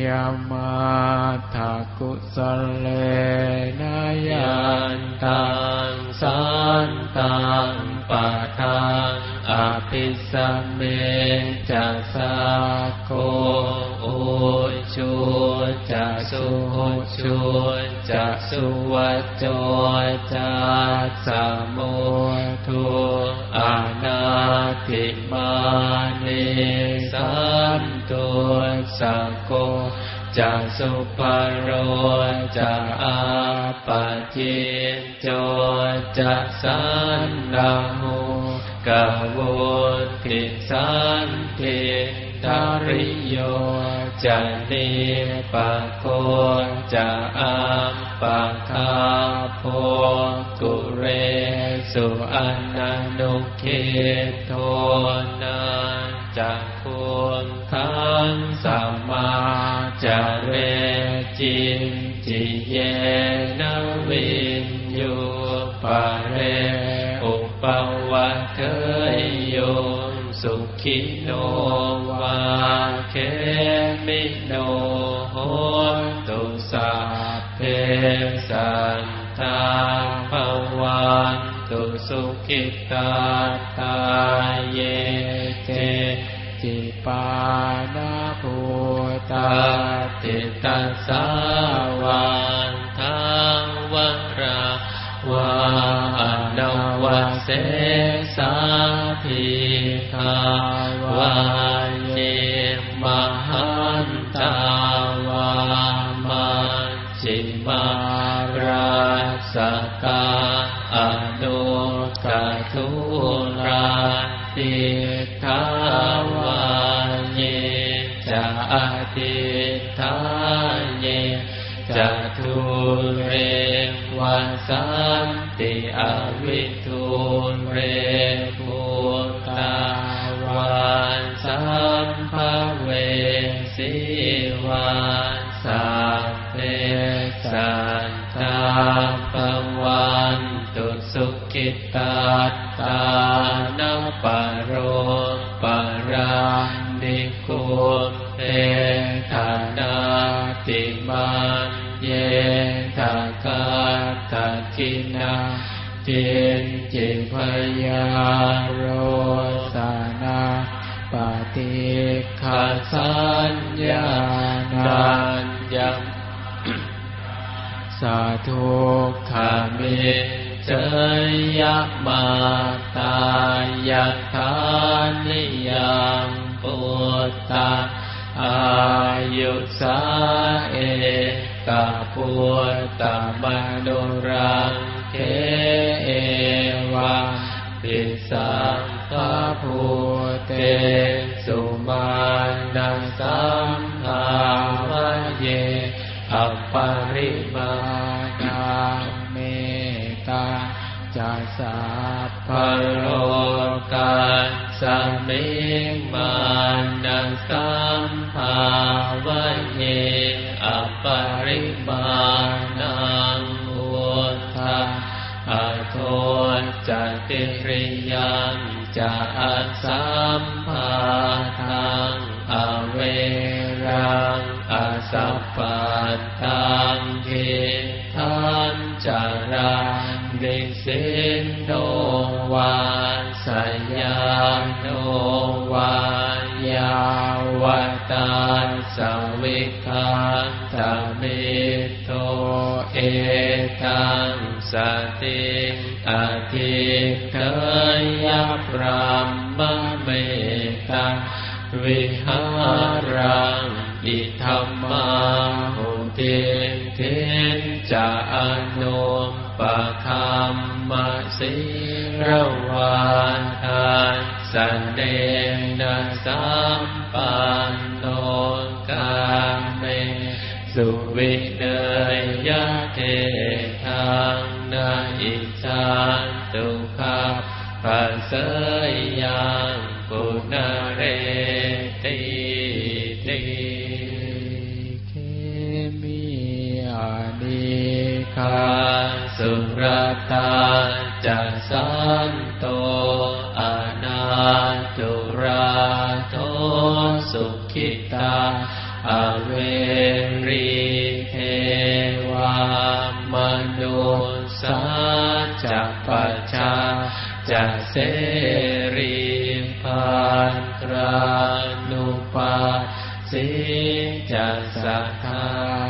ຍະມາດທະກຸສະເລນະ ຍັນຕັງ ສັນຕັງ ປະທັງ ອະພິສະເມ ຈະ ສັກໂຄ ອຸຈຸຈະ ສຸຫຸຈຸຈະ ສຸວັດໂຈຈາ ສະມຸດໂທ ອະນາທິມານີ ສັນຕຸສະໂກ ຈະ ສຸພະໂລ ຈະ ອັບປະຈິນໂຈຈະ ສັນນະໂຫກະວຸດທິສັນທິນທະລິໂຍຈະ ນິບປະໂກຈະ ອັບປະຄາໂພ ກຸເຣສຸ ອະນະນຸກິດໂທ ນາຈັກ ຂຸງຄັງ ສະມາຈາເຣ ຈິນຈິເຍນະ ວິນຢູປະເຣ ອຸປະວັດເຖຍໂຍ ສຸຂີໂນວາ ເຂມິໂນ ໂຫຕຸ ສັບເພ ສັດ ທາ ພະວັນຕຸ ສຸຂິຕາ ເຍ ເຄ ຈິ ປານະພູຕາ ຕິຕັດສາ ວັດຖາວະຣາ ວາ ອະນະວະເສສາ ທີຄາ ວາ ເຍ ມະຫັນຕາ ວາ ມັດ ຊິມາ ຣາສະກາ ອະນຸກກະທຸລາ ຕິດຖາ ວາ ເຍ ຈະ ອະຕິດຖາ ເຍ ຈະ ທຸເຣ ວະສັນຕິ ອະວິທຸເຣ ພຸດທາ ວາ ສຳພະເວສີ ວາ ສັບເພ ສັດຖາ ພະວັນຕຸ ສຸຂິຕາ ຕານະປະໂລ ປະຣານິກຸມເພ ທະນາຕິມັນເຍ ທະກະຕະກິນາ ກິນຈິພະຍາໂຣສະນາ ປະຕິກຂະສັນຍາ ນານຍະ ສະທຸກຂະມິນເຈີຍະ ມາຕາ ຍະຖານິຍັງ ປຸດຕະ ອາຍຸສາ ເອກະປຸດຕະມະນຸລັງເຂ ເອວັມ ປິ ສັບພະພູເຕສຸ ມານະສັມພາວະເຍ ອະປະລິມານາ ເມຕາ ຈະ ສັບພະໂລກັດສະມິງ ມານະສັມພາວະເຍ ອະປະລິມານັງ ພຸດທາ ອະໂທຈະ ຕິຣິຍັງຈະ ອະສັມພາທັງ ອະເວຣັງ ອະສະປັດຕັງ ທິດ ທັນຈະລັງ ນິສິນໂນວາ ສະຍາໂນວາ ຍາວະຕັດສະ ວິກຂັນຕະ ມິດໂທ ເອຕັງ ສະຕິງ ອະທິກຂະຍະ ບຣາມະເມຕະ ວິຫາລັງ ອິດຖະມາຫຸຕິງ ທິນຈະ ອະນຸປະຄຳມະ ສີລະວາທັດສະເນນະ ສຳປັນໂນ ກາເມ ສຸ ວິເນຍະເທທາ ນະ ອິດສັນຕຸ ຂັບພະເສີຍຍັງ ປຸນະເຣຕິຕິ ເຂມິ ອະນີຄາ ສຸຣະຕາ ຈະ ສັນໂຕ ອະນາທຸຣາໂທ ສຸ ຂິຕາ ອະເວຣີ ເທວາ ມະນຸດສາ ຈະ ປະ ຊາ ຈະ ເສຣີ ພັດຣານຸປັດ ສີ ຈະ ສັດທາ